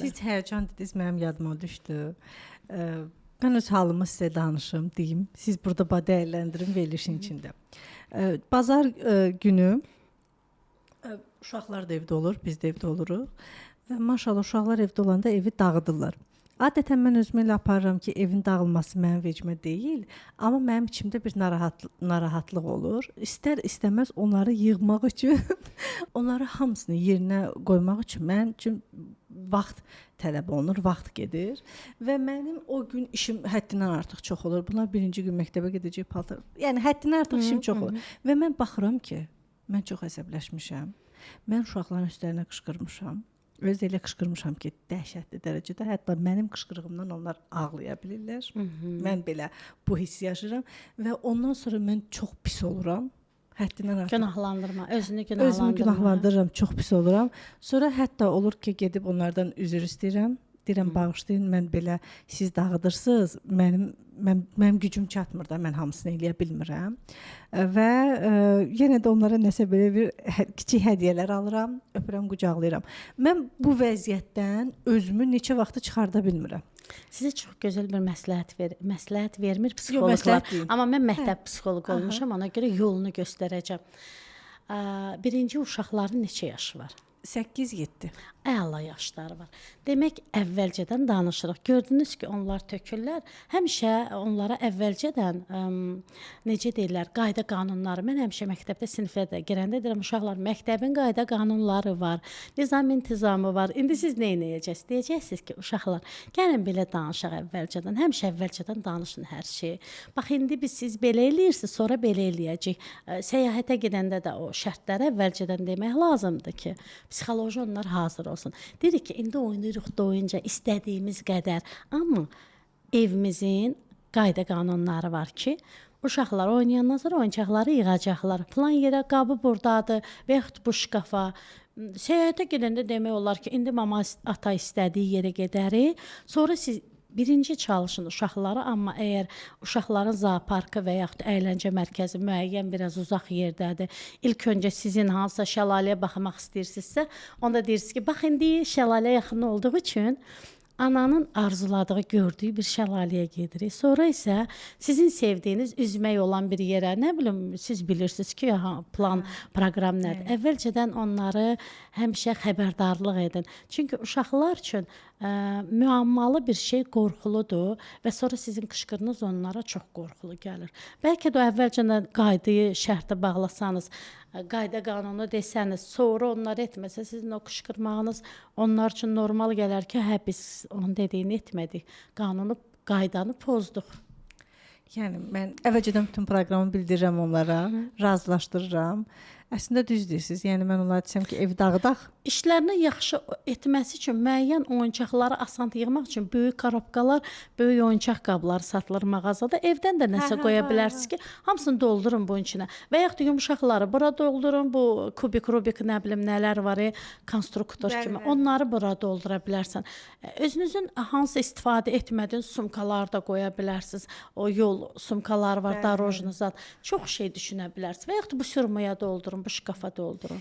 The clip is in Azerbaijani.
Siz həyəcan dediniz, mənim yadıma düşdü. Mən öz halımı sizə danışım, deyim. Siz burada dəyərləndirin verilişin içində. Bazar günü uşaqlar da evdə olur, biz də evdə oluruq. Və maşallah, uşaqlar evdə olanda evi dağıdırlar. Adətən mən özümü elə aparıram ki, evin dağılması mənim vecimə deyil, amma mənim içimdə bir narahatlıq olur. İstər istəməz onları yığmaq üçün, onları hamısını yerinə qoymaq üçün mənim üçün vaxt tələb olunur, vaxt gedir və mənim o gün işim həddindən artıq çox olur. Bunlar birinci gün məktəbə gedəcək paltar. Yəni həddindən artıq işim çox olur. Və mən baxıram ki, mən çox əsəbləşmişəm. Mən uşaqların üstlərinə qışqırmışam. Özü elə qışqırmışam ki, dəhşətli dərəcədə, hətta mənim qışqırığımdan onlar ağlaya bilirlər. Mən belə bu hissi yaşayıram və ondan sonra mən çox pis oluram. Həddindən artıq. Günahlandırma, özünü günahlandırma. Özümü günahlandırıram, çox pis oluram. Sonra hətta olur ki, gedib onlardan üzr istəyirəm. Deyirəm, bağışlayın, mən belə, siz dağıdırsınız, mənim gücüm çatmır da, mən hamısını eləyə bilmirəm. Və yenə də onlara nəsə belə bir kiçik hədiyyələr alıram, öpürəm, qucaqlayıram. Mən bu vəziyyətdən özümü neçə vaxtı çıxarda bilmirəm. Sizə çox gözəl bir məsləhət vermir psixoloqlar. Amma mən məktəb psixoloqu olmuşam, ona görə yolunu göstərəcəm. Birinci, uşaqların neçə yaşı var? 8-7. Əla yaşları var. Demək, əvvəlcədən danışırıq. Gördünüz ki, onlar tökürlər. Həmişə onlara əvvəlcədən necə deyirlər, qayda qanunları. Mən həmişə məktəbdə sinifə də girəndə deyirəm, uşaqlar, məktəbin qayda qanunları var, nizam intizamı var. İndi siz nə edəcəksiniz? Deyəcəksiniz ki, uşaqlar, gəlin belə danışaq əvvəlcədən. Həmişə əvvəlcədən danışın hər şeyi. Bax, indi siz belə eləyirsiniz, sonra belə eləyəcəyik. Səyahətə gedəndə də o şərtləri əvvəlcədən demək lazımdır ki, psixoloji onlar hazır olsun. Deyirik ki, indi oynayırıq doyunca istədiyimiz qədər, amma evimizin qayda qanunları var ki, uşaqlar oynayandan sonra oyuncaqları yığacaqlar. Plan yerə, qabı burdadır və yaxud bu şkafa. Səyahətə gedəndə demək olar ki, indi mama, ata istədiyi yerə gedərik. Sonra siz birinci çalışın uşaqlara, amma əgər uşaqların zooparkı və yaxud əyləncə mərkəzi müəyyən biraz uzaq yerdədir, ilk öncə sizin hansısa şəlaləyə baxmaq istəyirsinizsə, onda deyirsiniz ki, bax indi şəlalə yaxın olduğu üçün ananın arzuladığı, gördüyü bir şəlaləyə gedirik. Sonra isə sizin sevdiyiniz üzmək olan bir yerə, nə bilim, siz bilirsiniz ki, ha, plan, proqram nədir. Əvvəlcədən onları həmişə xəbərdarlıq edin. Çünki uşaqlar üçün müəmmalı bir şey qorxuludur və sonra sizin qışqırınız onlara çox qorxulu gəlir. Bəlkə də əvvəlcədən qaydayı, şərti bağlasanız, qayda qanunu desəniz, sonra onlar etməsə, sizin o qışqırmağınız onlar üçün normal gələr ki, hə, biz onun dediyini etmədik, qanunu, qaydanı pozduq. Yəni mən əvvəlcədən bütün proqramı bildirirəm onlara, razılaşdırıram. Əslində düz deyirsiniz. Yəni mən onlara desəm ki, evi dağıdaq. İşlərini yaxşı etməsi üçün müəyyən oyuncaqları asan yığmaq üçün böyük korobkalar, böyük oyuncaq qabları satılır mağazada. Evdən də nəsə qoya bilərsiniz ki, hamısını doldurun bunun içinə. Və yaxud da yumşaqları bura doldurun, bu kubik, rubik, nə bilim nələr var, konstruktor kimi. Onları bura doldura bilərsən. Özünüzün hansı istifadə etmədiyiniz sumkaları da qoya bilərsiniz. O yol sumkaları var, darojnu zat. Çox şey düşünə bilərsiniz. Və yaxud da bu sürməyə doldurun, bu şkafa doldurun.